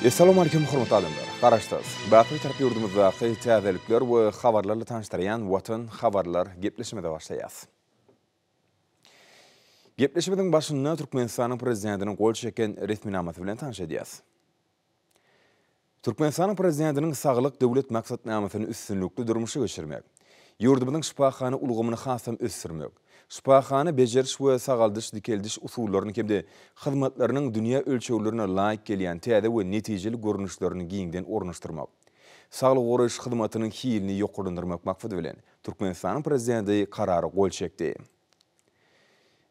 Essalawmalikim hormatly adamlar! Garaşsyz, baky Bitarap ýurdumyzdaky täzelikler we habarlarla tanyşdyrýan Watan habarlar gepleşigimize başlaýas. Gepleşigimiziň başynda Türkmenistanyň Prezidentiniň gol çeken resminamasy bilen tanyş edýäs. Türkmenistanyň Prezidentiniň Saglyk Döwlet maksatnamasyny üstünlikli durmuşa geçirmek, ýurdumyzyň şypahana ulgamyny hasam ösdürmek, şypahana bejeriş we sagaldyş-dikeldiş usullaryny hem-de hyzmatlarynyň dünýä ölçeglerine laýyk gelýän täze we netijeli görnüşlerini giňden ornaşdyrmak, saglygy goraýyş hyzmatynyň hilini ýokarlandyrmak maksady bilen, Türkmenistanyň Prezidenti Karara gol çekdi.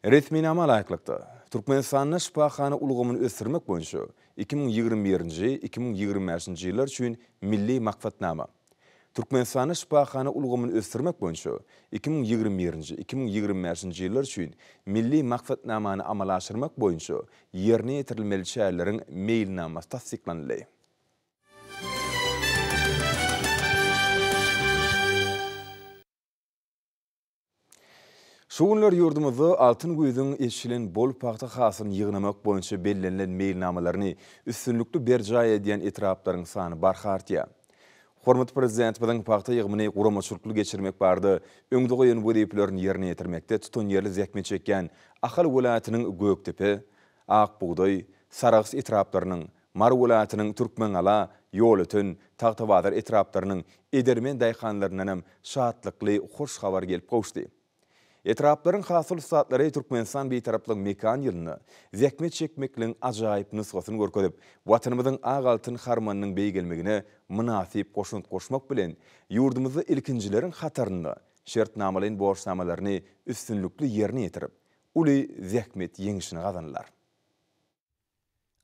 Resminama laýyklykda, Türkmenistanda şypahana ulgamyny ösdürmek boýunça 2021-nji, 2025-nji ýyllar üçin Milli maksatnama, Türkmenistanda şypahana ulgamyny ösdürmek boýunça 2021-nji, 2025-nji ýyllar üçin Milli maksatnamany amala aşyrmak boýunça ýerine ýetirilmeli çäreleriň Meýilnamasy tassyklanyldy. Şu günler ýurdumyzda altyn güýzüň eçilen bol pagta hasylyny ýygnamak boýunça bellenilen meýilnamalaryny üstünlikli berjaý edýän etraplaryň sany barha artýar. Hormatly Prezidentimiziň pagta ýygymyny guramaçylykly geçirmek barada öňde goýan wezipelerini ýerine ýetirmekde tutanýerli zähmet çekýän Ahal welaýatynyň Gökdepe, Ak bugdaý, Sarahs etraplarynyň, Mary welaýatynyň Türkmengala, Ýolöten, Tagtabazar etraplarynyň edermen daýhanlaryndanam şatlykly hoş habar gelip gowuşdy. Etraplaryň hasyl ussatlary Türkmenistan Bitaraplygyň mekan ýylynda zähmet çekmekligiň ajaýyp nusgasyny görkezip, Watanymyzyň ak altyn harmanynyň beýgelmegine mynasyp goşant goşmak bilen, ýurdumyzda ilkinjileriň hatarynda şertnamalaýyn borçnamalaryny üstünlikli ýerine ýetirip, uly zähmet ýeňşini gazandylar.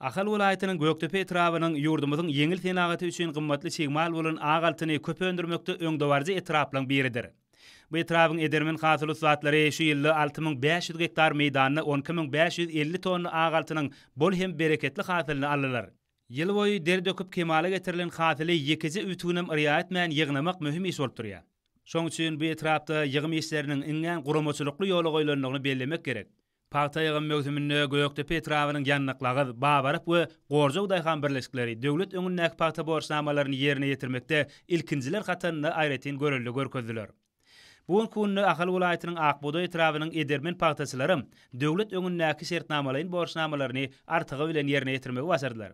Ahal welaýatynyň Gökdepe etrabynyň ýurdumyzyň ýeňil senagaty üçin gymmatly çig mal bolan ak altyny köp öndürmekde öňdebaryjy etraplaryň biridir. Bu etrabyň edermen hasyl ussatlary şu ýylda 6500 gektar meýdanda 12550 tonna ak altynyň bol hem bereketli hasylyny aldylar. Ýyl boýy der döküp kemala getirilen hasyly ýekeje übtüginem yrýa etmän ýygnamak möhüm iş bolup durýar. Şoň üçin bu etrapda ýygym işleriniň iňňän guramaçylykly ýola goýlandygyny bellemek gerek. Pagta ýygym möwsüminde Gökdepe etrabynyň Ýannyklagyz, Babarap we Gorjaw daýhan birleşikleri döwlet öňündäki pagta borçnamalaryny ýerine ýetirmekde ilkinjiler hatarynda aýratyn görelde görkezdiler. Bu günki günde Ahal welaýatynyň Ak bugdaý etrabynyň edermen pagtaçylaram döwlet öňündäki şertnamalaýyn borçnamalaryny artygy bilen ýerine ýetirmegi başardylar.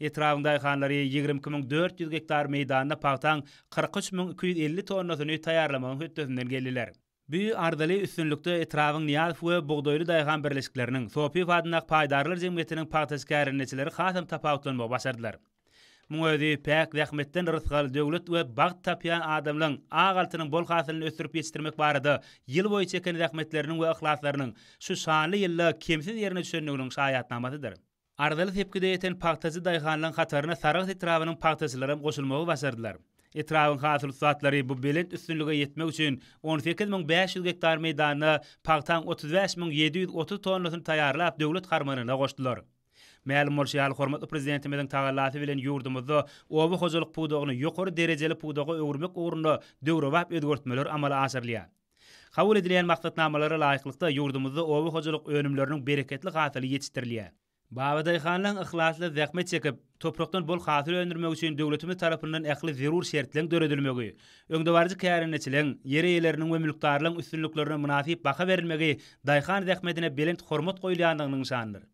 Etrabyň daýhanlary 22 400 gektar meýdanda pagtaň 43 250 tonnasyny taýýarlamagyň hötdesinden geldiler. Bu arzyly üstünlikde etrabyň Nyýazow we Bugdaýly daýhan birleşikleriniň, Sopyýew adyndaky paýdarlar jemgyýetiniň pagtaçy kärendeçileri hasam tapawutlanmagy başardylar. Muň özi päk zähmetden rysgal, döwlet we bagt tapýan adamlaň ak altynyň bol hasylyny ösdürip ýetişdirmek barada ýyl boýy çeken zähmetleriniň we yhlaslarynyň şu şanly ýylda kemsiz ýerine düşendiginiň şaýatnamasydyr. Arzyly sepgide ýeten pagtaçy daýhanlaryň hataryna Sarahs etrabynyň pagtaçylaram goşulmagy başardylar. Etrabyň hasyl ussatlary bu belent üstünlige ýetmek üçin 18 500 gektar meýdanda pagtaň 35 730 tonnasyny taýýarlap döwlet harmanyna goşdular. Mälim bolşy ýaly, hormatly Prezidentimiziň tagallasy bilen ýurdumyzda oba hojalyk pudagyny ýokary derejeli pudaga öwürmek ugrunda döwrebap özgertmeler amala aşyrylýar. Kabul edilýän maksatnamalara laýyklykda, ýurdumyzda oba hojalyk önümleriniň bereketli hasyly ýetişdirilýär. Babadaýhanlaryň yhlasly zähmet çekip, toprakdan bol hasyl öndürmegi üçin döwletimiz tarapyndan ähli zerur şertleň döredilmegi, öňdebaryjy kärendeçileň, ýer eýeleriniň we mülkdarlaryň üstünliklerine mynasyp baha berilmegi daýhan zähmetine belent hormat goýulýandygynyň nyşanydyr.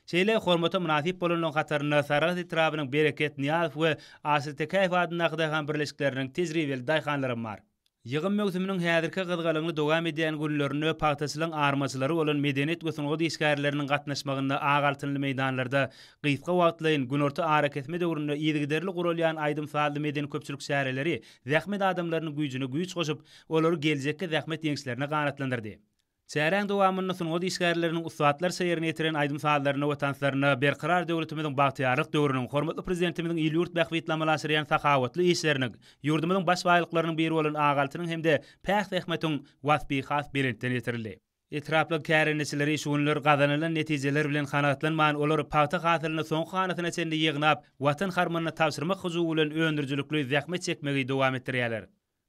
Şeýle hormata mynasyp bolanlaryň hatarynda Sarahs etrabynyň Bereket, Nyýazow we Aşyr Tekäýew adyndaky daýhan birleşikleriniň tejribeli daýhanlaram bar. Ýygym möwsüminiň häzirki gyzgalaňly dowam edýän günlerinde pagtaçylygyň armaçylary bolan medeniýet we sungat işgärleriniň gatnaşmagynda ak altynly meýdanlarda gysga wagtlaýyn günorta arakesme döwründe yzygiderli guralýan aýdym-sazly medeni-köpçülik çäreleri zähmet adamlarynyň güýjüne güýç goşup, olary geljekki zähmet ýeňişlerine ganatlandyrdy. Çäräň dowamynda sungat işgärleriniň ussatlarça ýerine ýetiren aýdym-sazlaryna we tanslaryna Berkarar döwletimiziň bagtyýarlyk döwrüniň, hormatly Prezidentimiziň il-ýurt bähbitli amala aşyrýan sahawatly işleriniň, ýurdumyzyň baş baýlyklarynyň biri bolan ak altynyň hem-de päk zähmetiň waspy has belentden ýetirildi. Etraplyň kärendeçileri şu günler gazanylan netijeler bilen kanagatlanman, olar pagta hasylyny soňky hanasyna çenli ýygnap, Watan harmanyna tabşyrmak hyjuwy bilen öndürijilikli zähmet çekmegi dowam etdirýärler.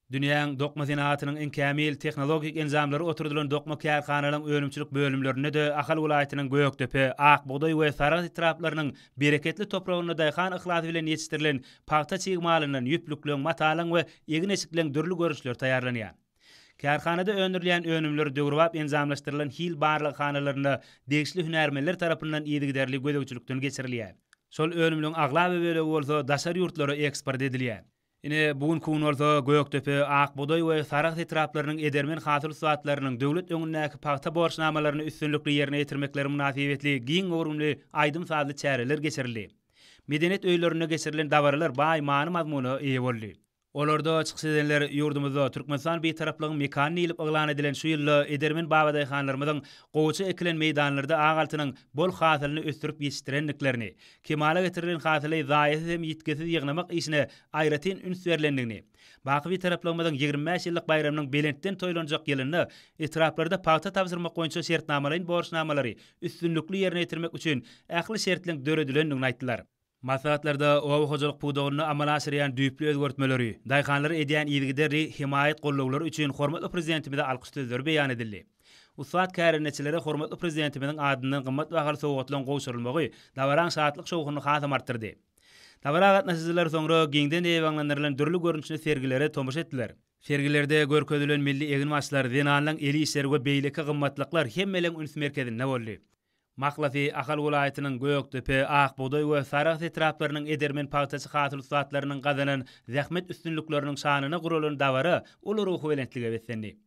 Dünýäň dokma senagatynyň iň kämil tehnologik enjamlary oturdylan dokma kärhanalaryň önümçilik bölümlerinde-de Ahal welaýatynyň Gökdepe, Ak bugdaý we Saragt etraplarynyň bereketli topragynda daýhan yhlasy bilen ýetişdirilen pagta çig malyndan ýüplükleň, matalaň we egin-eşikleň dürli görnüşleri taýýarlanýar. Kärhanada öndürilýän önümler döwrebap enjamlaşdyrylan hil barlaghanalarynda degişli hünärmenler tarapyndan yzygiderli gözegçilikden geçirilýär. Şol önümleň aglaba bölegi bolsa daşary ýurtlara eksport edilýär. Ine, bu günki gün bolsa Gökdepe, Ak bugdaý we Sarahs etraplarynyň edermen hasyl ussatlarynyň döwlet öňündäki pagta borçnamalaryny üstünlikli ýerine ýetirmekleri mynasybetli giň göwrümli aýdym-sazly çäreler geçirildi. Medeniýet öýlerinde geçirilen dabaralar baý many-mazmuna eýe boldy. Olarda çykyş edenler ýurdumyzda Türkmenistan Bitaraplygyň mekany diýlip yglan edilen şu ýylda edermen babadaýhanlarymyzyň gowaça ekilen meýdanlarda ak altynyň bol hasylyny ösdürip ýetişdirendiklerini, kemala getirilen hasyly zaýasyz hem ýitgisiz ýygnamak işine aýratyn üns berlendigini, baky Bitaraplygymyzyň 25 ýyllyk baýramynyň belentden toýlanjak ýylynda etraplarda pagta tabşyrmak boýunça şertnamalaýyn borçnamalary üstünlikli ýerine ýetirmek üçin ähli şertleň döredilendigini aýtdylar. Maslahatlarda oba hojalyk pudagynda amala aşyrýan düýpli özgertmeleri, daýhanlara edýän yzygiderli hemaýat-gollawlary üçin hormatly Prezidentimize alkyş sözleri beýan edildi. Ussat kärendeçilere hormatly Prezidentimiziň adyndan gymmat bahaly sowgatlaryň gowşurylmagy dabaraň şatlyk-şowhunyny hasam artdyrdy. Dabara gatnaşyjylar soňra giňden ýaýbaňlandyrylan dürli görnüşli sergilere tomaşa etdiler. Sergilerde görkezilen milli eginbaşlar, zenanlaryň el işleri we beýleki gymmatlyklar hemmeleň üns merkezinde boldy. Mahlasy, Ahal welaýatynyň Gökdepe, Ak bugdaý we Sarahs etraplarynyň edermen pagtaçy hasyl ussatlarynyň gazanan zähmet üstünlikleriniň şanyna guralan dabara uly ruhubelentlige beslendi.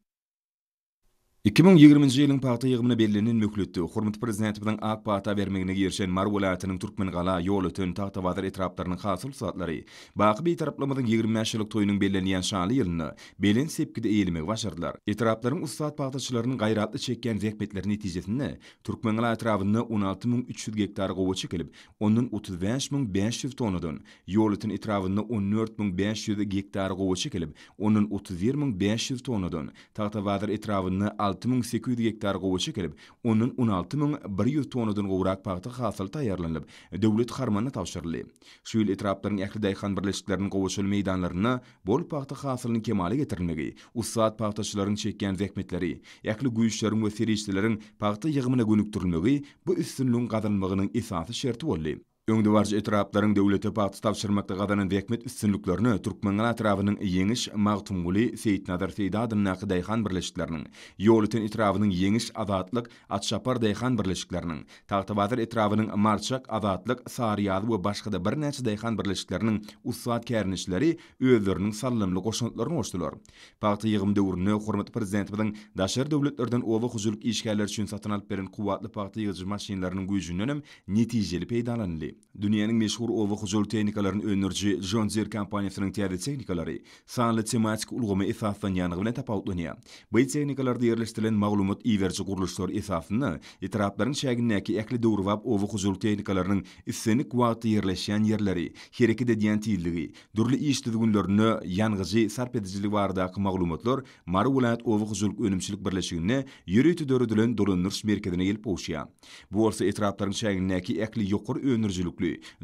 2020-nji ýylyň pagta ýygymyna bellenen möhletde hormatly Prezidentimiziň ak pata bermegine girişen Mary welaýatynyň Türkmengala, Ýolöten, Tagtabazar etraplarynyň hasyl ussatlary baky Bitaraplygymyzyň 25 ýyllyk toýunyň bellenilýän şanly ýylynda belent sepgidi eýelemegi başardylar. Etraplaryň ussat pagtaçylarynyň gaýratly çekýän zähmetleri netijesinde Türkmengala etrabynda 16 300 gektar gowaça ekilip, ondan 35 500 tonnadan, Ýolöten etrabynda 14 500 gektar gowaça ekilip, ondan 31 500 tonnadan, Tagtabazar etrabynda 6800 gektar gowaça ekilip, ondan 16 100 tonnadan gowrak pagta hasyly taýýarlanylyp, döwlet harmanyna tabşyryldy. Şu ýyl etraplaryň ähli daýhan birleşikleriniň gowaçaly meýdanlarynda Bol pagta hasylynyň kemala getirilmegi, ussat pagtaçylaryň çekýän zähmetleri, ähli güýçleriň we serişdeleriň pagta ýygymyna gönükdirilmegi bu üstünligiň gazanylmagynyň esasy şerti boldy. Öňdebaryjy etraplaryň döwlete pagta tabşyrmakda gazanan zähmet üstünliklerine Türkmengala etrabynyň Ýeňiş, Magtymguly, Seýitnazar Seýdi adyndaky daýhan birleşikleriniň, Ýolöten etrabynyň Ýeňiş, Azatlyk, Atçapar daýhan birleşikleriniň, Tagtabazar etrabynyň Marçak, Azatlyk, Saryýazy we başga-da birnäçe daýhan birleşikleriniň ussat kärendeçileri özleriniň saldamly goşantlaryny goşdular. Pagta ýygym döwründe hormatly Prezidentimiziň daşary döwletlerden oba hojalyk işgärleri üçin satyn alyp beren kuwwatly pagta ýygyjy maşynlarynyň güýjündenem netijeli peýdalanyldy. Dünýäniň meşhur oba hojalyk tehnikalaryny öndüriji John Deere kompaniýasynyň täze tehnikalary sanly tematik ulgama esaslanýanlygy bilen tapawutlanýar. Bu tehnikalarda ýerleşdirilen maglumat iberiji gurluşlar esasynda etraplaryň çägindäki ähli döwrebap oba hojalyk tehnikalarynyň islendik wagtda ýerleşýän ýerleri, hereket edýän tizligi, dürli iş düzgünlerinde ýangyjy sarp edijiligi baradaky maglumatlar Mary welaýat oba hojalyk önümçilik birleşiginde ýörite döredilen dolandyryş merkezine gelip gowuşýar. Bu bolsa etraplaryň çägindäki ähli ýokary öndürijilikli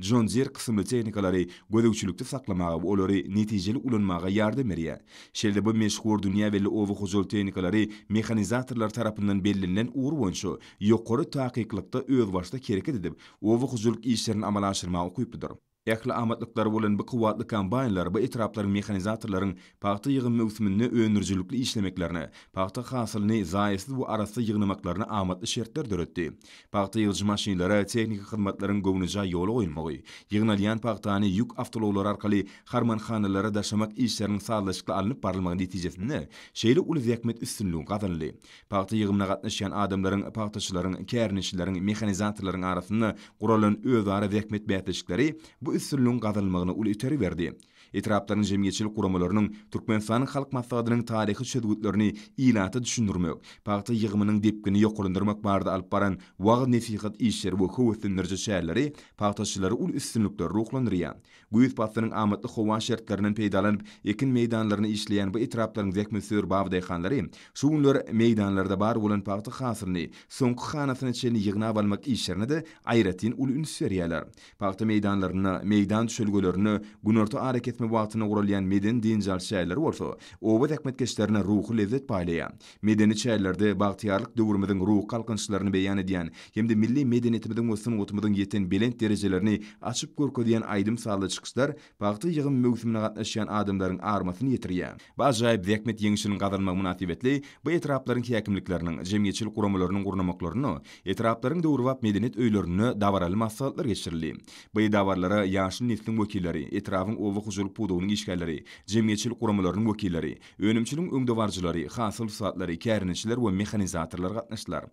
John Deere kysymly tehnikalary gözegçilikde saklamaga we olary netijeli ulanmaga ýardam berýär. Şeýle-de bu meşhur dünýä belli oba hojalyk tehnikalary mehanizatorlar tarapyndan bellenilen ugur boýunça ýokary takyklykda özbaşdak hereket edip, oba hojalyk işlerini amala aşyrmaga ukyplydyr. Ähli amatlyklary bolan bu kuwwatly kombaýnlar bu etraplaryň mehanizatorlaryň pagta ýygym möwsüminde öndürijilikli işlemeklerine, pagta hasylyny zaýasyz we arassa ýygnamaklaryna amatly şertler döretdi. Pagta ýygyjy maşynlara tehniki hyzmatlaryň göwnejaý ýola goýulmagy, ýygnalýan pagtany ýük awtoulaglary arkaly harmanhanalara daşamak işleriniň sazlaşykly alnyp barylmagy netijesinde şeýle uly zähmet üstünligi gazanyldy. Pagta ýygymyna gatnaşýan adamlaryň, pagtaçylaryň, kärendeçileriň, mehanizatorlaryň arasynda guralan özara zähmet bäsleşikleri bu üstünligiň gazanylmagyna uly itergi berdi. Etraplaryň jemgyýetçilik guramalarynyň Türkmenistanyň Halk Maslahatynyň taryhy çözgütlerini ilata düşündirmek, pagta ýygymynyň depgini ýokarlandyrmak barada alyp baran wagyz-nesihat işleri we höweslendiriji çäreleri pagtaçylary uly üstünliklere ruhlandyrýar. Güýz paslynyň amatly howa şertlerinden peýdalanyp, ekin meýdanlarynda işleýän bu etraplaryň zähmetsöýer babadaýhanlary şu günler meýdanlarda bar bolan pagta hasylyny soňky hanasyna çenli ýygnap almak işlerine-de aýratyn uly üns berýärler. Pagta meýdanlarynda, meýdan düşelgelerinde günorta arakesme. arakesme wagtynda guralýan medeni-dynç alyş çäreleri bolsa, oba zähmetkeşlerine ruhy lezzet paýlaýar. Medeni çärelerde bagtyýarlyk döwrümiziň ruhy galkynyşlaryny beýan edýän hem-de milli medeniýetimiziň we sungatymyzyň ýeten belent derejelerini açyp görkezýän aýdym-sazly çykyşlar pagta ýygym möwsümine gatnaşýan adamlaryň armasyny ýetirýär. Bu ajaýyp zähmet ýeňşiniň gazanylmagy mynasybetli bu etraplaryň häkimlikleriniň, jemgyýetçilik guramalarynyň gurnamaklarynda etraplaryň döwrebap medeniýet öýlerinde dabaraly maslahatlar geçirildi. Bu dabaralara ýaşuly nesliň wekilleri, etrabyň oba hojalyk pudagynyň işgärleri, jemgyýetçilik guramalarynyň wekilleri, Önümçiligiň öňdebaryjylary, hasyl ussatlary, kärendeçiler we mehanizatorlar gatnaşdylar.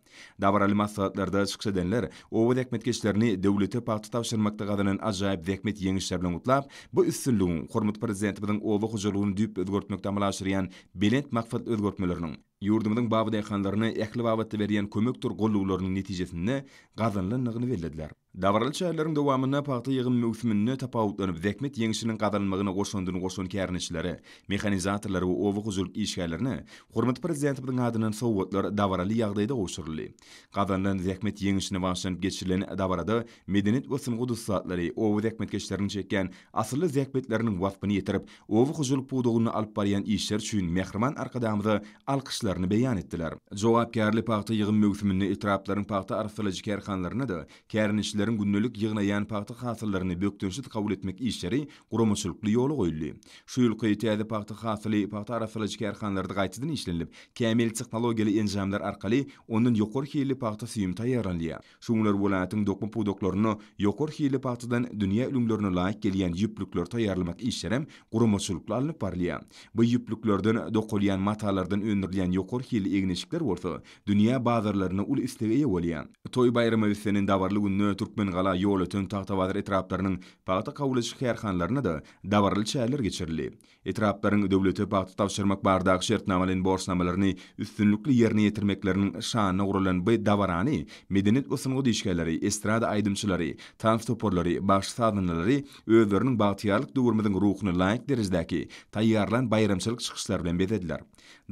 Dabaraly maslahatlarda çykyş edenler oba zähmetkeşlerini döwlete pagta tabşyrmakda gazanan ajaýyp zähmet ýeňişleri bilen gutlap, bu üstünligiň hormatly Prezidentimiziň oba hojalygyny düýpli özgertmekde amala aşyrýan belent maksatly özgertmeleriniň, ýurdumyzyň babadaýhanlaryna ähli babatda berýän kömekdir gollawlarynyň netijesinde gazanylandygyny bellediler. Dabaraly çäreleriň dowamynda pagta ýygym möwsüminde tapawutlanyp, zähmet ýeňşiniň gazanylmagyna goşandyny goşan kärendeçilere, mehanizatorlara we oba hojalyk işgärlerine hormatly Prezidentimiziň adyndan sowgatlar dabaraly ýagdaýda gowşuryldy. Gazanylan zähmet ýeňşine bagyşlanyp geçirilen dabarada medeniýet we sungat ussatlary oba zähmetkeşleriniň çekýän asylly zähmetleriniň waspyny ýetirip, oba hojalyk pudagynda alyp barýan işleri üçin mähriban Arkadagymyza alkyşlaryny beýan etdiler. Jogapkärli pagta ýygym möwsüminde etraplaryň pagta arassalaýjy kärhanalarynda-da kärendeçileriň gündelik ýygnaýan pagta hasyllaryny bökdençsiz kabul etmek işleri guramaçylykly ýola goýuldy. Şu ýylky täze pagta hasyly pagta arassalaýjy kärhanalarda gaýtadan işlenilip, kämil tehnologiýaly enjamlar arkaly ondan ýokary hilli pagta süýümi taýýarlanylýar. Şu günler welaýatyň dokma pudaklarynda ýokary hilli pagtadan dünýä ülňülerine laýyk gelýän ýüplükleri taýýarlamak işlerem guramaçylykly alnyp barylýar. Bu ýüplüklerden dokalýan matalardan öndürilýän ýokary hilli egin-eşikler bolsa dünýä bazarlarynda uly islege eýe bolýar. Toý-baýrama beslenen dabaraly günde Türkmengala, Ýolöten, Tagtabazar etraplarynyň pagta kabul ediş kärhanalarynda-da dabaraly çäreler geçirildi. Etraplaryň döwlete pagta tabşyrmak baradaky şertnamalaýyn borçnamalaryny üstünlikli ýerine ýetirmekleriniň şanyna guralan bu dabarany medeniýet we sungat işgärleri, estrada aýdymçylary, tans toparlary, bagşy-sazandalary özleriniň bagtyýarlyk döwrümiziň ruhuna laýyk derejedäki taýýarlan baýramçylyk çykyşlary bilen bezediler.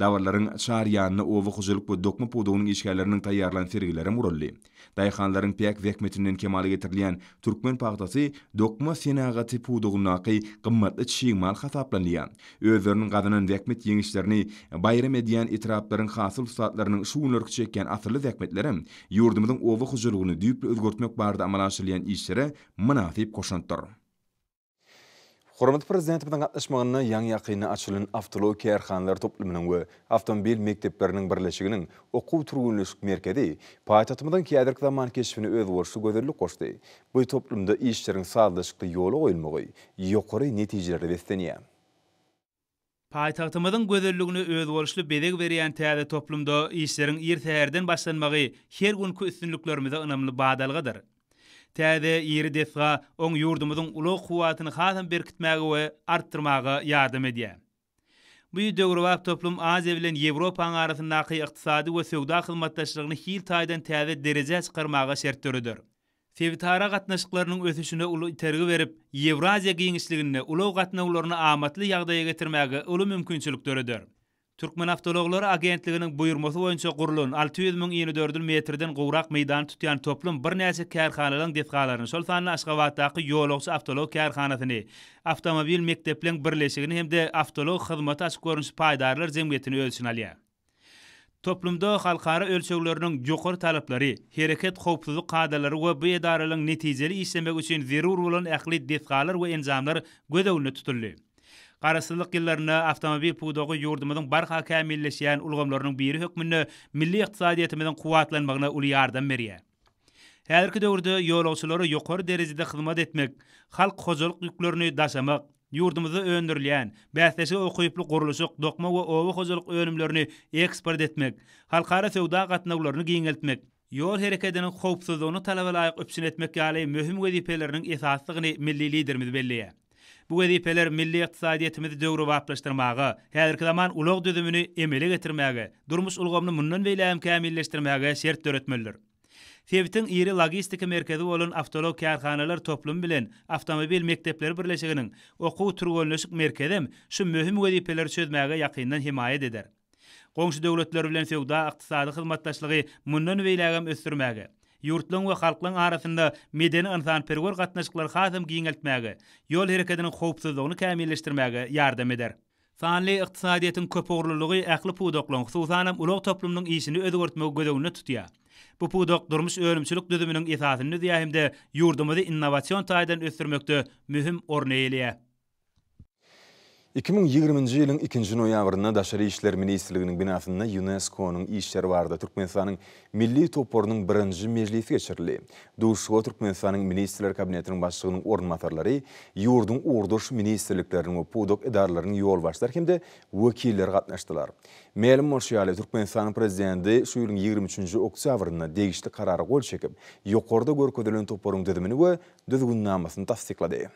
Dabaralaryň çar ýanyna oba hojalyk we dokma pudagynyň işgärleriniň taýýarlan sergilerem guraldy. Daýhanlaryň päk zähmetinden kemala getirilýän türkmen pagtasy dokma senagaty pudagyndaky gymmatly çig mal hasaplanylýar. Özleriniň gazanan zähmet ýeňişlerini baýram edýän etraplaryň hasyl ussatlarynyň şu günlerki çekýän asylly zähmetlerem ýurdumyzyň oba hojalygyny düýpli özgertmek barada amala aşyrylýan işlere mynasyp goşantdyr. Hormatly Prezidentimiziň gatnaşmagynda ýaňy-ýakynda açylan awtoulag kärhanalar toplumynyň we awtomobil mekdepleriniň birleşiginiň okuw-türgenleşik merkezi paýtagtymyzyň häzirki zaman keşbine özboluşly gözellik goşdy. Bu toplumda işleriň sazlaşykly ýola goýulmagy ýokary netijelere beslenýär. Paýtagtymyzyň gözelligine özboluşly bezeg berýän täze toplumda işleriň ir säherden başlanmagy her günki üstünliklerimize ynamly badalgadyr. Täze iri desga oň ýurdumyzyň ulag kuwwatyny hasam berkitmäge we artdyrmaga ýardam edýär. Bu döwrebap toplum Aziýa bilen Ýewropanyň arasyndaky ykdysady we söwda hyzmatdaşlygyny hil taýdan täze derejä çykarmaga şert döreder. Sebitara gatnaşyklarynyň ösüşine uly itergi berip, Ýewraziýa giňişliginde ulag gatnawlaryny amatly ýagdaýa getirmäge uly mümkinçilik döreder. Türkmenawtoulaglary agentliginiň buýurmasy boýunça gurlan 600 müň inedördül metrden gowrak meýdany tutýan toplum birnäçe kärhanalaryň desgalaryny, şol sanda Aşgabatdaky ýolagçy awtoulag kärhanasyny, Awtomobil mekdepleň birleşigini hem-de Awtoulag hyzmaty açyk görnüşli paýdarlar jemgyýetini öz içine alýar. Toplumda halkara ölçegleriniň ýokary talaplary, hereket howpsuzlyk kadalary we bu edaralaryň netijeli işlemegi üçin zerur bolan ähli desgalar we enjamlar göz öňünde tutuldy. Garaşsyzlyk ýyllarynda awtomobil pudagy ýurdumyzyň barha kämilleşýän ulgamlarynyň biri hökmünde milli ykdysadyýetimiziň kuwwatlanmagyna uly ýardam berýär. Häzirki döwürde ýolagçylara ýokary derejede hyzmat etmek, halk hojalyk ýüklerini daşamak, ýurdumyzda öndürilýän, bäsleşige ukyply gurluşyk, dokma we oba hojalyk önümlerini eksport etmek, halkara söwda gatnawlaryny giňeltmek, ýol herekediniň howpsuzlygyny talabalaýyk üpjün etmek ýaly möhüm wezipeleriniň esasydygyny milli Liderimiz belleýär. Bu wezipeler milli ykdysadyýetimizi döwrebaplaşdyrmaga, häzirki zaman ulag düzümini emele getirmäge, durmuş ulgamyny mundan beýlägem kämilleşdirmäge şert döretmelidir. Sebitiň iri logistika merkezi bolan awtoulag kärhanalar toplumy bilen Awtomobil mekdepleri birleşiginiň okuw-türgenleşik merkezem şu möhüm wezipeleri çözmäge ýakyndan hemaýat eder. Goňşy döwletler bilen söwda-ykdysady hyzmatdaşlygy mundan beýlägem ösdürmäge, ýurtlaryň we halklaryň arasynda medeni-ynsanperwer gatnaşyklary hasam giňeltmäge, ýol hereketiniň howpsuzlygyny kämilleşdirmäge ýardam eder. Sanly ykdysadyýetiň köpugurlylygy ähli pudaklaryň, hususanam ulag toplumynyň işini özgertmegi göz öňünde tutýar. Bu pudak durmuş-önümçilik düzüminiň esasyny düzýär hem-de ýurdumyzy innowasion taýdan ösdürmekde möhüm orun eýeleýär. 2020-nji ýylyň ikinji noýabrynda Daşary işler ministrliginiň binasynda ÝUNESKO-nyň işleri barada Türkmenistanyň Milli toparynyň birinji mejlisi geçirildi. Duşuşyga Türkmenistanyň Ministrler Kabinetiniň Başlygynyň orunbasarlary, ýurduň ugurdaş ministrlikleriniň we pudak edaralarynyň ýolbaşçylary hem-de wekilleri gatnaşdylar. Mälim bolşy ýaly, Türkmenistanyň Prezidenti şu ýylyň 23-nji oktýabrynda degişli Karara gol çekip, ýokarda görkezilen toparyň düzümini we Düzgünnamasyny tassyklady.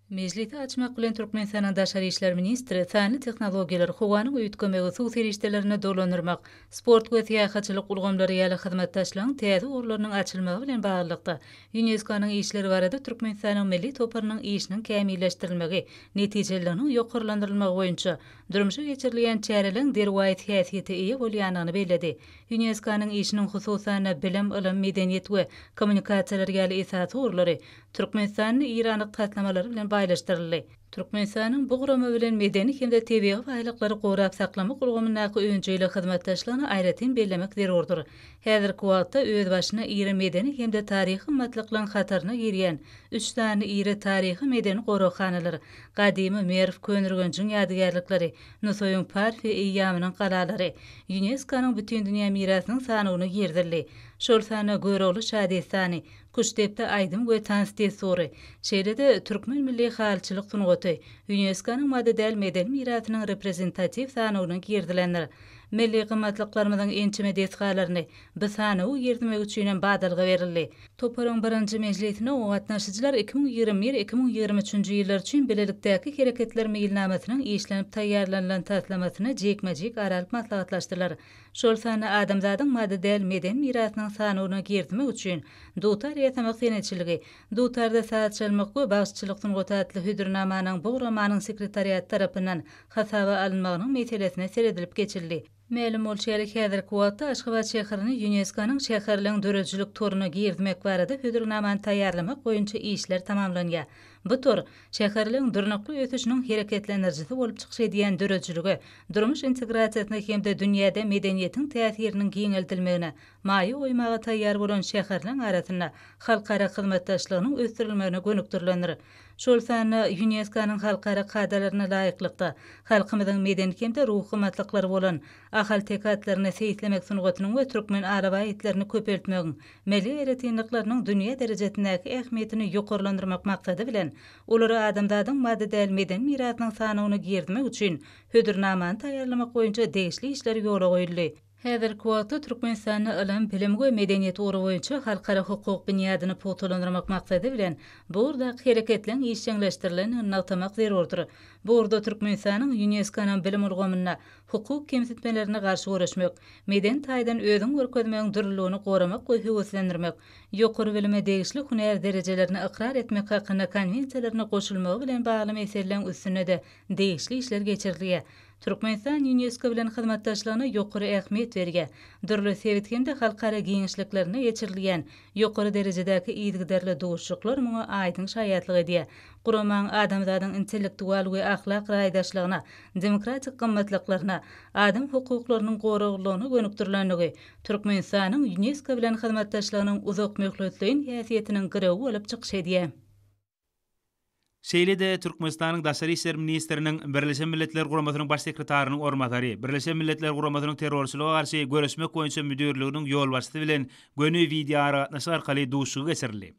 Mejlisi açmak bilen Türkmenistanyň daşary işler ministri sanly tehnologiýalar, howanyň üýtgemegi, suw serişdelerini dolandyrmak, sport we syýahatçylyk ulgamlary ýaly hyzmatdaşlygyň täze ugurlarynyň açylmagy bilen baglylykda, ÝUNESKO-nyň işleri barada Türkmenistanyň milli toparynyň işiniň kämilleşdirilmegi, netijeliliginiň ýokarlandyrylmagy boýunça durmuşa geçirilýän çäreleriň derwaýys häsiýete eýe bolýandygyny belledi. ÝUNESKO-nyň işiniň hususan-da, bilim, ylym, medeniýet we kommunikasiýalar ýaly esasy ugurlary Türkmenistanda iri anyk taslamalary bilen baýlaşdyryldy. Türkmenistanyň bu gurama bilen medeni hem-de tebigy baýlyklary gorap saklamak ulgamyndaky önjeýli hyzmatdaşlygyny aýratyn bellemek zerurdyr. Häzirki wagtda özbaşyna iri medeni hem-de taryhy gymmatlyklaryň hataryna girýän üç sany iri taryhy-medeni goraghanalar, gadymy Merw, Köneürgenjiň ýadygärlikleri, Nusaýyň Parfiýa eýýamynyň galalary ÝUNESKO-nyň Bütindünýä mirasynyň sanawyna girizildi. Şol sanda Görogly şadessany, Küştdepdi aýdym we tans dessury, şeýle-de türkmen milli halyçylyk sungaty ÝUNESKO-nyň maddy däl medeni mirasynyň reprezentatiw sanawyna girizilendir. Milli gymmatlyklarymyzyň ençeme desgalaryny bu sanawa girizmek üçin hem badalga berildi. Toparyň birinji mejlisine oňa gatnaşyjylar 2021, 2023-nji ýyllar üçin Bilelikdäki hereketler meýilnamasynyň işlenip taýýarlanylan taslamasyny jikme-jik ara alyp maslahatlaşdylar. Şol sanda adamzadyň maddy däl medeni mirasynyň sanawyna girizmek üçin dutar ýasamak senetçiligi, dutarda saz çalmak we bagşyçylyk sungaty atly hödürnamanyň bu guramanyň sekretariaty tarapyndan hasaba alynmagynyň meselesine seredilip geçildi. Mälim bolşy ýaly, häzirki wagtda Aşgabat şäherini ÝUNESKO-nyň şäherleň döredijilik toruna girizmek barada hödürnamany taýýarlamak boýunça işler tamamlanýar. Bu tor, şäherleň durnukly ösüşiniň hereketlendirijisi bolup çykyş edýän döredijilige, durmuş integrasiýasyna hem-de dünýäde medeniýetiň täsiriniň giňeldilmegine maýa goýmaga taýýar bolan şäherleň arasynda halkara hyzmatdaşlygynyň ösdürilmegine gönükdirilendir. Şol sanda ÝUNESKO-nyň halkara kadalaryna laýyklykda, halkymyzyň medeni hem-de ruhy gymmatlyklary bolan ahalteke atlaryny seýislemek sungatynyň we türkmen alabaý itlerini köpeltmegiň milli aýratynlyklarynyň dünýä derejesindäki ähmiýetini ýokarlandyrmak maksady bilen, olary adamzadyň maddy däl medeni mirasynyň sanawyna girizmek üçin hödürnamany taýýarlamak boýunça degişli işler ýola goýuldy. Häzirki wagtda Türkmenistanda ylym, bilim we medeniýet ugry boýunça halkara hukuk binýadyny pugtalandyrmak maksady bilen, bu ugurdaky hereketleň işjeňleşdirilendigini nygtamak zerurdyr. Bu ugurda Türkmenistanyň ÝUNESKO-nyň bilim ulgamynda hukuk kemsitmelerine garşy göreşmek, medeni taýdan özüňi görkezmegiň dürlüligini goramak we höweslendirmek, ýokary bilime degişli hünär derejelerini ykrar etmek hakynda konwensiýalaryna goşulmagy bilen bagly meseleleň üstünde-de degişli işler geçirilýär. Türkmenistan Ýunesko bilen hyzmatdaşlygyna ýokary ähmiýet berýär. Dürli sebit hem-de halkara giňişliklerinde geçirilýän ýokary derejedäki yzygiderli duşuşyklar muňa aýdyň şaýatlyk edýär. Guramaň adamzadyň intellektual we ahlak raýdaşlygyna, demokratik gymmatlyklaryna, adam hukuklarynyň goraglylygyna gönükdirilendigi Türkmenistanyň Ýunesko bilen hyzmatdaşlygynyň uzakmöhletleýin häsiýetiniň girewi bolup çykyş edýär. Şeýle-de Türkmenistanyň Daşary işler ministriniň Birleşen Milletler Guramasynyň Baş sekretarynyň orunbasary, Birleşen Milletler Guramasynyň Terrorçylyga garşy göreşmek boýunça müdirliginiň ýolbaşçysy bilen göni wideoaragatnaşyk arkaly duşuşygy geçirildi.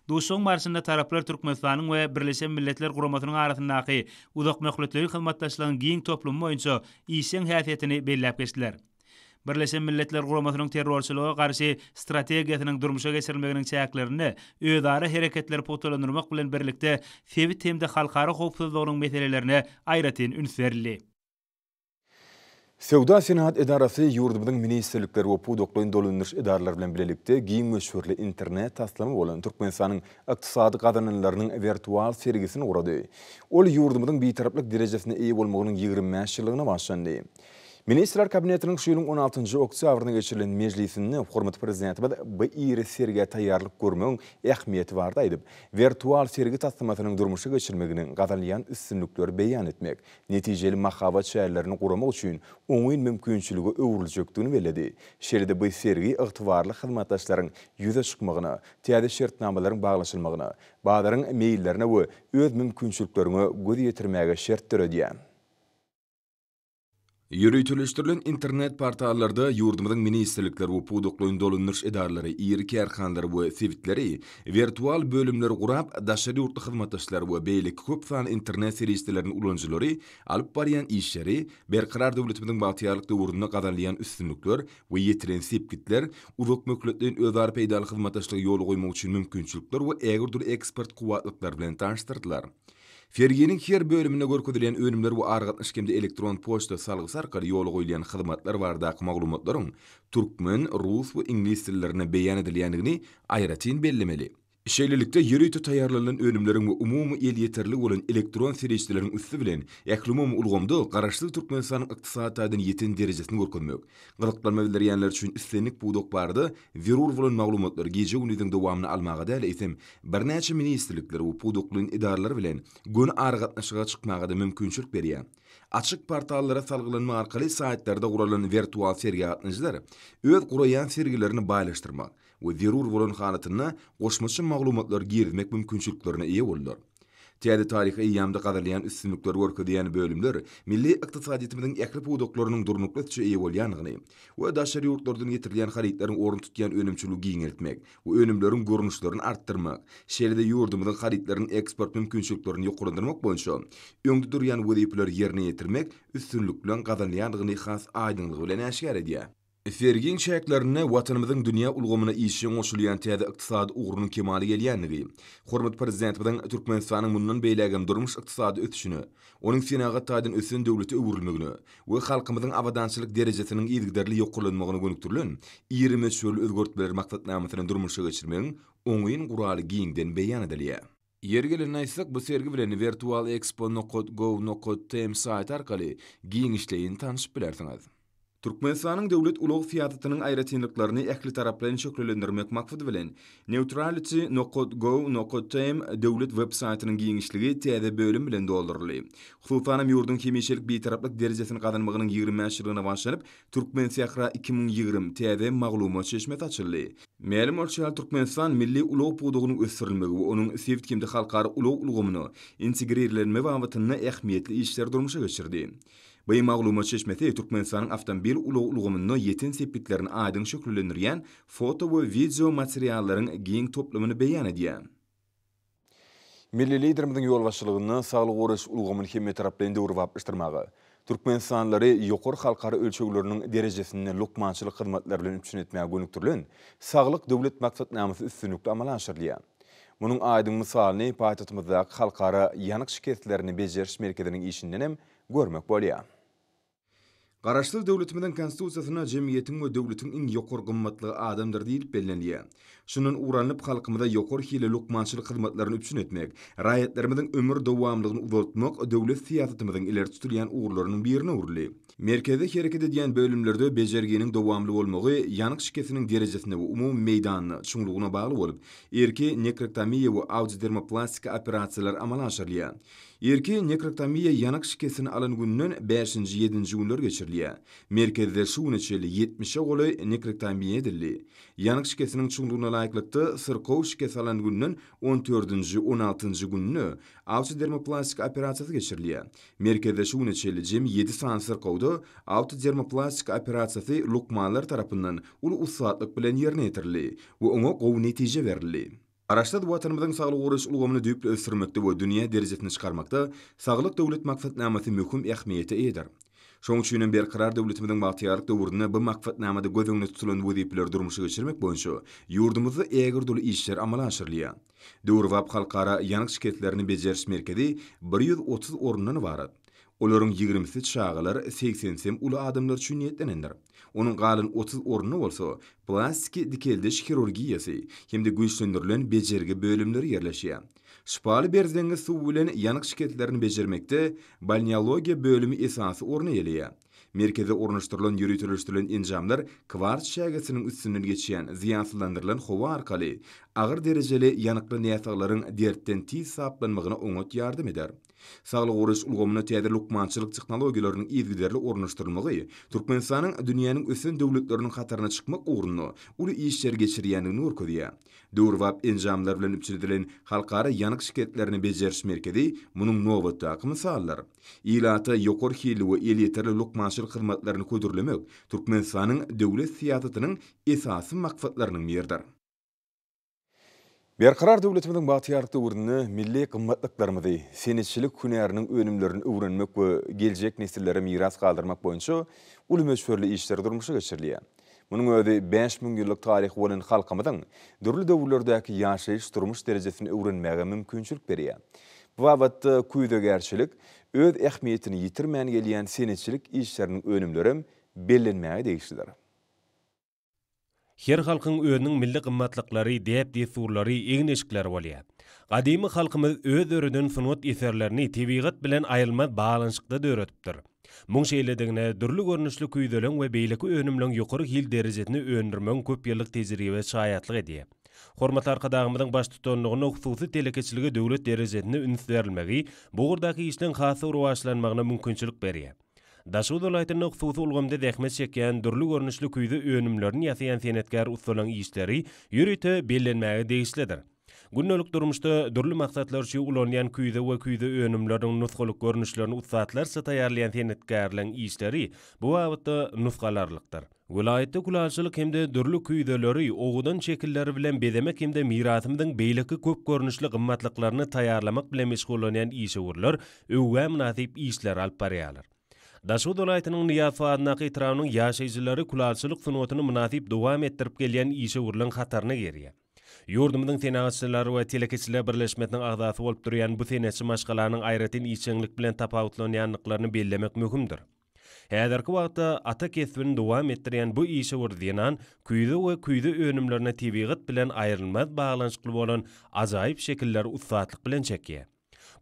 Duşuşygyň barşynda taraplar Türkmenistanyň we Birleşen Milletler Guramasynyň arasyndaky uzakmöhletleýin hyzmatdaşlygyň giň toplumy boýunça işjeň häsiýetini belläp geçdiler. Birleşen Milletler Guramasynyň terrorçylyga garşy strategiýasynyň durmuşa geçirilmeginiň çäklerinde özara hereketleri pugtalandyrmak bilen birlikde sebit hem-de halkara howpsuzlygynyň meselelerine aýratyn üns berildi. Söwda-senagat edarasy ýurdumyzyň ministrlikleri we pudaklaýyn dolandyryş edaralary bilen bilelikde giň möçberli internet taslama bolan Türkmenistanyň ykdysady gazananlarynyň wirtual sergisini gurady. Ol ýurdumyzyň Bitaraplyk derejesine eýe bolmagynyň 25 ýyllygyna bagyşlandy. Ministrler Kabinetiniň şu ýylyň on altynjy oktýabrynda geçirilen mejlisinde hormatly Prezidentimiz bu iri sergä taýýarlyk görmegiň ähmiýeti barada aýdyp, wirtual sergi taslamasynyň durmuşa geçirilmeginiň gazanylýan üstünlikleri beýan etmek, netijeli mahabat çärelerini guramak üçin oňyn mümkinçilige öwrüljekdigini belledi. Şeýle-de bu sergi ygtybarly hyzmatdaşlaryň ýüze çykmagyna, täze şertnamalaryň baglaşylmagyna, bazaryň meýillerine we öz mümkinçilikleriňe göz ýetirmäge şert döredýär. Ýöriteleşdirilen internet portallarda ýurdumyzyň ministrlikleri we pudaklaýyn dolandyryş edaralary, iri kärhanalary we sebitleri wirtual bölümleri gurap, daşary ýurtly hyzmatdaşlar we beýleki köp sanly internet serişdelerini ulanyjylary alyp barýan işleri, Berkarar döwletimiziň bagtyýarlyk döwründe gazanylýan üstünlikler we ýetilen sepgitler, uzak möhletleýin özara peýdaly hyzmatdaşlygy ýola goýmak üçin mümkinçilikler we ägirt uly eksport kuwwatlyklary bilen tanyşdyrdylar. Serginiň her bölüminde görkezilýän önümler we aragatnaşyk hem-de elektron poçta salgysy arkaly ýola goýulýan hyzmatlar baradaky maglumatlaryň türkmen, rus we iňlis dillerinde beýan edilýändigini aýratyn bellemeli. Şeýlelikde, ýörite taýýarlanylan önümleriň we umumy elýeterli bolan elektron serişdeleriň üsti bilen ählumumy ulgamda Garaşsyz Türkmenistanyň ykdysady taýdan ýeten derejesini görkezmek, gyzyklanma bildirýänler üçin islendik pudak barada zerur bolan maglumatlary gije-gündiziň dowamynda almaga däl, eýsem, birnäçe ministrlikler we pudaklaýyn edaralar bilen göni aragatnaşyga çykmaga-da mümkinçilik berýär. Açyk portallara salgylanma arkaly saýtlarda guralan wirtual sergä gatnaşyjylar öz guraýan sergilerini baýlaşdyrmak we zerur bolan halatynda goşmaça maglumatlary girizmek mümkinçiliklerine eýe boldular. Täze taryhy eýýamda gazanylýan üstünlikleri görkezýän bölümler milli ykdysadyýetimiziň ähli pudaklarynyň durnukly ösüşe eýe bolýandygyny we daşary ýurtlardan getirilýän harytlaryň orun tutýan önümçiligi giňeltmek we önümleriň görnüşlerini artdyrmak, şeýle-de ýurdumyzyň harytlarynyň eksport mümkinçiliklerini ýokarlandyrmak boýunça öňde durýan wezipeleri ýerine ýetirmek üstünlik bilen gazanylýandygyny has aýdyňlygy bilen äşgär edýär. Sergiň çäklerinde Watanymyzyň dünýä ulgamyna işjeň goşulýan täze ykdysady ugrunyň kemala gelýändigi, hormatly Prezidentimiziň Türkmenistanyň mundan beýlägem durmuş-ykdysady ösüşine, onuň senagat taýdan ösen döwlete öwrülmegine we halkymyzyň abadançylyk derejesiniň yzygiderli ýokarlanmagyna gönükdirilen iri möçberli özgertmeler maksatnamasyny durmuşa geçirmegiň oňyn guraly giňden beýan edilýär. Ýeri gelende aýtsak, bu sergi bilen virtualexpo nokat gov nokat tm saýty arkaly giňişleýin tanşyp bilersiňiz. Türkmenistanyň döwlet ulag syýasatynyň aýratynlyklaryny ählitaraplaýyn şöhlelendirmek maksady bilen, Neutrality nokat gov nokat tm döwlet web saýtynyň giňişligi täze bölüm bilen dolduryldy. Hususanam, ýurduň hemişelik Bitaraplyk derejesini gazanmagynyň 25 ýyllygyna bagyşlanyp, Türkmensähra 2020 täze maglumat çeşmesi açyldy. Mälim bolşy ýaly, Türkmenistan milli ulag pudagynyň ösdürilmegi we onuň sebit hem-de halkara ulag ulgamyna integrirlenmegi babatynda ähmiýetli işleri durmuşa geçirdi. Bu maglumat çeşmesi Türkmenistanyň awtomobil ulag ulgamynda ýeten sepgitlerini aýdyň şöhlelendirýän foto we wideo materiallaryň giň toplumyny beýan edýär. Milli Liderimiziň ýolbaşçylygynda saglygy goraýyş ulgamyny hemmetaraplaýyn döwrebaplaşdyrmaga, türkmenistanlylary ýokary halkara ölçegleriniň derejesinde lukmançylyk hyzmatlary bilen üpjün etmäge gönükdirilen Saglyk Döwlet maksatnamasy üstünlikli amala aşyrylýar. Munuň aýdyň mysalyny paýtagtymyzdaky Halkara ýanyk şikeslerini bejeriş merkeziniň işinden hem görmek bolýar. Garaşsyz döwletimiziň Konstitusiýasynda jemgyýetiň we döwletiň iň ýokary gymmatlygy adamdyr diýlip bellenilýär. Şundan ugur alnyp, halkymyza ýokary hilli lukmançylyk hyzmatlaryny üpjün etmek, raýatlarymyzyň ömür dowamlygyny uzaltmak döwlet syýasatymyzyň ileri tutulýan ugurlarynyň birine öwrüldi. Merkezde hereket edýän bölümlerde bejerginiň dowamly bolmagy ýanyk şikesiniň derejesine we umumy meýdanyna, çuňlugyna bagly bolup, irki nekrektomiýa we audidermoplastika operasiýalary amala aşyrylýar. Irki nekrektomiýa ýanyk şikesini alan günden bäşinji, ýedinji günler geçirilýär. Merkezde şu güne çenli ýetmişe golaý nekrektomiýa edildi. Ýanyk şikesiniň çuňlugyna laýyklykda, syrkaw şikes alan günden on dördünji, on altynjy günde autodermoplastika operasiýasy geçirilýär. Merkezde şu güne çenli jemi ýedi sany syrkawda autodermoplastika operasiýasy lukmanlar tarapyndan uly ussatlyk bilen ýerine ýetirildi we oňa gowy netije berildi. Garaşsyz Watanymyzyň saglygy goraýyş ulgamyny düýpli ösdürmekde we dünýä derejesine çykarmakda Saglyk Döwlet maksatnamasy möhüm ähmiýete eýedir. Şonuň üçin hem Berkarar döwletimiziň bagtyýarlyk döwründe bu maksatnamada göz öňünde tutulan wezipeleri durmuşa geçirmek boýunça ýurdumyzda ägirt uly işler amala aşyrylýar. Döwrebap Halkara ýanyk şikeslerini bejeriş merkezi 130 orundan ybarat. Olaryň ýigrimisi çagalar, segsenisem uly adamlar üçin niýetlenendir. Onuň galan 30 ornunda bolsa plastiki dikeldiş hirurgiýasy hem-de güýçlendirilen bejergi bölümleri ýerleşýär. Şypaly berzeňňi suwy bilen ýanyk şikeslerini bejermekde balneologiýa bölümi esasy orny eýeleýär. Merkezde ornaşdyrylan ýöriteleşdirilen enjamlar kwars çägesiniň üstünden geçýän zyýansyzlandyrylan howa arkaly agyr derejeli ýanykly näsaglaryň dertden tiz saplanmagyna oňat ýardam eder. Saglygy goraýyş ulgamyna täze lukmançylyk tehnologiýalarynyň yzygiderli ornaşdyrylmagy Türkmenistanyň dünýäniň ösen döwletleriniň hataryna çykmak ugrunda uly işleri geçirýändigini görkezýär. Döwrebap enjamlar bilen üpjün edilen Halkara ýanyk şikeslerini bejeriş merkezi munuň nobatdaky mysalydyr. Ilata ýokary hilli we elýeterli lukmançylyk hyzmatlaryny hödürlemek Türkmenistanyň döwlet syýasatynyň esasy maksatlarynyň biridir. Berkarar döwletimiziň bagtyýarlyk döwründe milli gymmatlyklarymyzy, senetçilik hünäriniň önümlerini öwrenmek we geljek nesillere miras galdyrmak boýunça uly möçberli işler durmuşa geçirilýär. Munuň özi 5000 ýyllyk taryhy bolan halkymyzyň dürli döwürlerdäki ýaşaýyş-durmuş derejesini öwrenmäge mümkinçilik berýär. Bu babatda küýzegärçilik öz ähmiýetini ýitirmän gelýän senetçilik işleriniň önümlerem bellenmäge degişlidir. Her halkyň özüniň milli gymmatlyklary, däp-dessurlary, egin-eşikleri bolýar. Gadymy halkymyz öz döreden sungat eserlerini tebigat bilen aýrylmaz baglanyşykda döredipdir. Muň şeýledigine dürli görnüşli küýzeleň we beýleki önümleň ýokary hil derejesini öndürmegiň köp ýyllyk tejribesi şaýatlyk edýär. Hormatly Arkadagymyzyň baştutanlygynda hususy telekeçilige döwlet derejesinde üns berilmegi bu ugurdaky işleň has-da rowaçlanmagyna mümkinçilik berýär. Daşoguz welaýatynda hususy ulgamda zähmet çekýän, dürli görnüşli küýze önümlerini ýasaýan senetkär ussalaryň işleri ýörite bellenmäge degişlidir. Gündelik durmuşda dürli maksatlar üçin ulanylýan küýze we küýze önümleriniň nusgalyk görnüşlerini ussatlarça taýýarlaýan senetkärleriň işleri bu babatda nusga alarlykdyr. Welaýatda külalçylyk hem-de dürli küýzeleri owadan şekilleri bilen bezemek hem-de mirasymyzyň beýleki köp görnüşli gymmatlyklaryny taýýarlamak bilen meşgullanýan işewürler öwgä mynasyp işleri alyp barýarlar. Daşoguz welaýatynyň Nyýazow adyndaky etrabynyň ýaşaýjylary külalçylyk sungatyny mynasyp dowam etdirip gelýän işewürligiň hataryna girýär. Ýurdumyzyň Senagatçylar we telekeçiler birleşmesiniň agzasy bolup durýan bu senetçi maşgalanyň aýratyn işjeňlik bilen tapawutlanýandyklaryny bellemek möhümdir. Häzirki wagtda ata kesbini dowam etdirýän bu işewür zenan küýze we küýze önümlerine tebigat bilen aýrylmaz baglanyşykly bolan ajaýyp şekilleri ussatlyk bilen çekýär.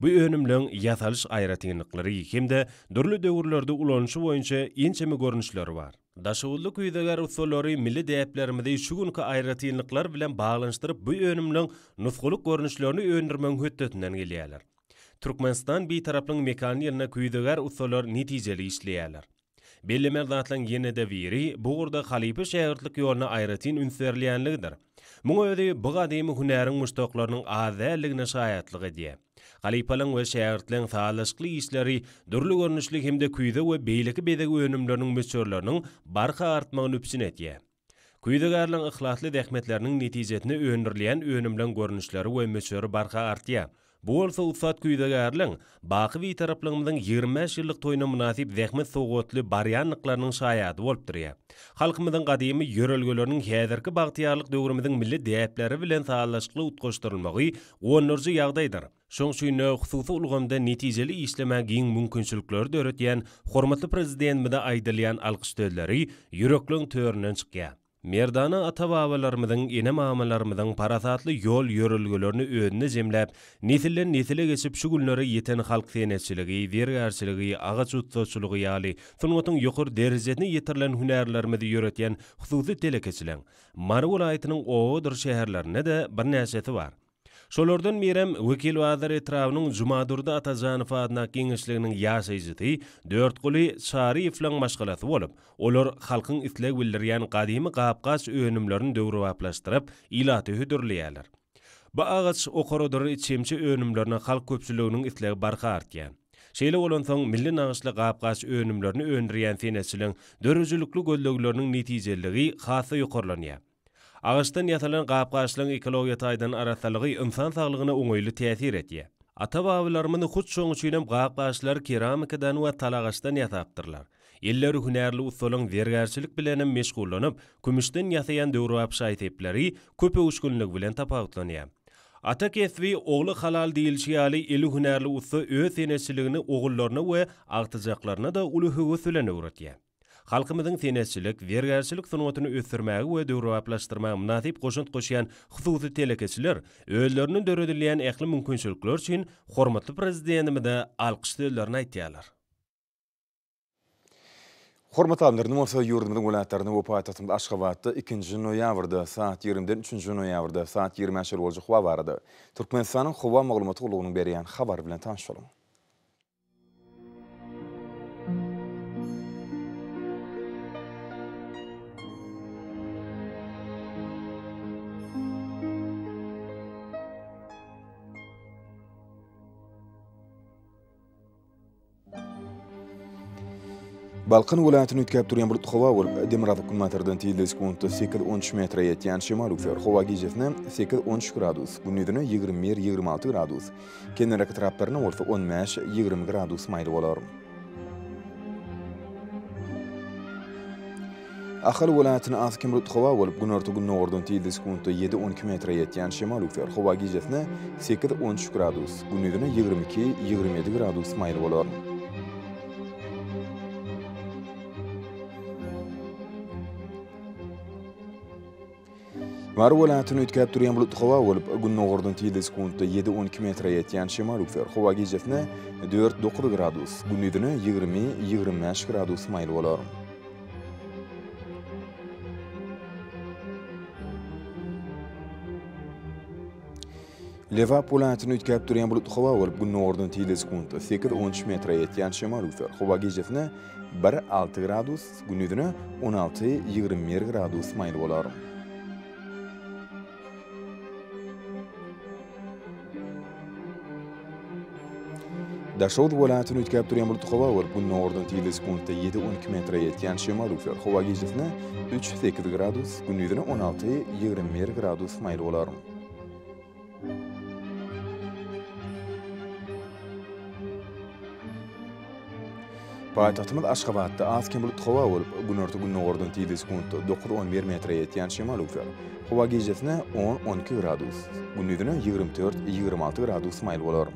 Bu önümleň ýasalyş aýratynlyklary hem-de dürli döwürlerde ulanyşy boýunça ençeme görnüşleri bar. Daşoguzly küýzegär ussalary milli däplerimizi şu günki aýratynlyklar bilen baglanyşdyryp bu önümleň nusgalyk görnüşlerini öndürmegiň hötdesinden gelýärler. Türkmenistan Bitaraplygyň mekany ýylynda küýzegär ussalar netijeli işleýärler. Bellemeli zatlaryň ýene-de biri, bu ugurda halypa-şägirtlik ýoluna aýratyn üns berilýänligidir. Muň özi bu gadymy hünäriň muşdaklarynyň az däldigine şaýatlyk edýär. Halypalaryň we şägirtleň sazlaşykly işleri dürli görnüşli hem-de küýze we beýleki bezeg önümleriniň möçberleriniň barha artmagyny üpjün edýär. Küýzegärligiň yhlasly zähmetleriniň netijesinde öndürilýän önümleň görnüşleri we möçberi barha artýar. Bu bolsa ussat küýzegärligiň baky Bitaraplygymyzyň 25 ýyllyk toýuna mynasyp zähmet sowgatly barýandyklarynyň şaýady bolup durýar. Halkymyzyň gadymy ýörelgeleriniň häzirki bagtyýarlyk döwrümiziň milli däpleri bilen sazlaşykly utgaşdyrylmagy guwandyryjy ýagdaýdyr. Şoň üçin-de, hususy ulgamda netijeli işlemäge giň mümkinçilikleri döredýän hormatly Prezidentimize aýdylýan alkyş sözleri ýürekleň töründen çykýar. Merdana ata-babalarymyzyň, ene-mamalarymyzyň parasatly ýol-ýörelgelerini özünde jemläp, nesilden-nesile geçip şu günlere ýeten halk senetçiligi, zergärçiligi, agaç ussaçylygy ýaly sungatyň ýokary derejesine ýetirilen hünärlerimizi ýöretýän hususy telekeçileň Mary welaýatynyň obadyr şäherlerinde-de birnäçesi bar. Şolardan birem Wekilbazar etrabynyň Jumadurdy Atajanow adyndaky geňeşliginiň ýaşaýjysy Dörtguly Çaryýewlaň maşgalasy bolup, olar halkyň isleg bildirýän gadymy gap-gaç önümlerini döwrebaplaşdyryp, ilata hödürleýärler. Bu agaç okaradyr çemçe önümlerine halk köpçüliginiň islegi barha artýar. Şeýle bolansoň, milli nagyşly gap-gaç önümlerini öndürýän senetçiligiň döredijilikli gözlegleriniň netijeliligi has-da ýokarlanýar. Agaçdan ýasalan gap-gaçlaryň ekologiýa taýdan arassalygy ynsan saglygyna oňaýly täsir edýär. Ata-babalarymyz hut şoň üçinem gap-gaçlary keramikadan we tal agaçdan ýasapdyrlar. Elleri hünärli ussalaryň zergärçilik bilenem meşgullanyp, kümüşden ýasaýan döwrebap şaý-sepleri köp öwüşginligi bilen tapawutlanýar. Ata kesbi, ogly halal diýilişi ýaly, eli hünärli ussa öz senetçiligini ogullaryna we agtyjaklaryna-da uly höwes bilen öwretýär. Halkymyzyň senetçilik, zergärçilik sungatyny ösdürmäge we döwrebaplaşdyrmaga mynasyp goşant goşýan hususy telekeçiler özlerine döredilýän ähli mümkinçilikler üçin hormatly Prezidentimize alkyş sözlerini aýtýarlar. Hormatly alymlar, indi bolsa ýurdumyzyň welaýatlarynda we paýtagtymyz Aşgabatda ikinji noýabrda saat ýigrimiden üçünji noýabrda saat ýigrimä çenli boljak howa barada Türkmenistanyň Howa maglumat gullugynyň berýän habary bilen tanyş boluň. Balkan welaýatyny üýtgäp durýan bulutly howa bolup, demirgazyk-günbatardan tizligi sekuntda sekiz-on üç metre ýetýän şemal öwser. Howa gijesine sekiz-on üç gradus, gündizine 21-26 gradus, kenarýaka etraplarynda bolsa on bäş-ýigrimi gradus maýyl bolar. Ahal welaýatynda az-kem bulutly howa bolup, günorta-gündogardan tizligi sekuntda ýedi-on iki metre ýetýän şemal öwser. Howa gijesine sekiz-on üç gradus, gündizine 22-27 gradus maýyl bolar. Mary welaýatynda üýtgäp durýan bulutly howa bolup, gündogardan tizligi sekuntda ýedi-on iki metre ýetýän şemal öwser. Howa gijesine dört-dokuz gradus, gündizine 20-25 gradus maýyl bolar. Lebap welaýatynda üýtgäp durýan bulutly howa bolup, gündogardan tizligi sekuntda sekiz-on üç metre ýetýän şemal öwser. Howa gijesine bir, alty gradus, gündizine on alty, 21 gradus maýyl bolar. Daşoguz welaýatynda üýtgäp durýan bulutly howa bolup, gündogardan tizligi sekuntda ýedi, 12 metre ýetýän şemal öwser. Howa gijesine üç, sekiz gradus, gündizine on alty, 21 gradus maýyl bolar. Paýtagtymyz Aşgabatda az-kem bulutly howa bolup, günorta-gündogardan tizligi sekuntda dokuz-on bir metre ýetýän şemal öwser. Howa gijesine on-on iki gradus, gündizine 24, 26 gradus maýyl bolar.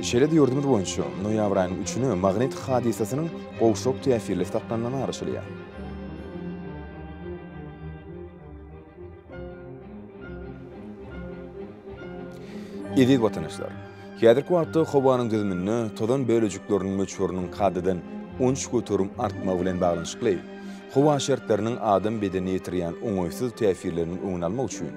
Şeýle-de ýurdumyz boýunça noýabr aýynyň üçüne magnit hadysasynyň gowşak täsirli saklanmagyna garaşylýar. Eziz watandaşlar! Häzirki wagtda howanyň düzüminde tozan bölejikleriniň möçberiniň kadadan 13% artmagy bilen baglanyşykly, howa şertleriniň adam bedenine ýetirýän oňaýsyz täsirleriniň öňüni almak üçin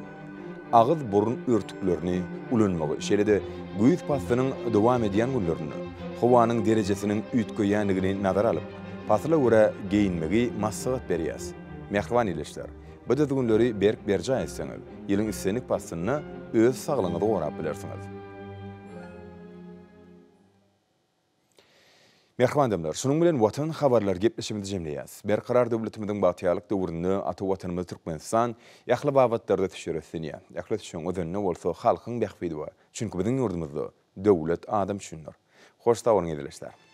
agyz-burun örtüklerini ulanmagy, şeýle-de güýz paslynyň dowam edýän günlerinde howanyň derejesiniň üýtgeýändigini nazara alyp, pasyla görä geýinmegi maslahat berýäs. Mähriban ildeşler! Bu düzgünleri berk berjaý etseňiz, ýylyň islendik paslynda öz saglygyňyzy gorap bilersiňiz. Mähriban adamlar, şunuň bilen Watan habarlary gepleşigimizi jemleýäs. Berkarar döwletimiziň bagtyýarlyk döwründe ata Watanymyz Türkmenistan ähli babatlarda ösüşlere üstlenýär. Ähli ösüşiň özeninde bolsa halkyň bähbidi bar. Çünki biziň ýurdumyzda döwlet adam üçindir. Hoş sag boluň ildeşler!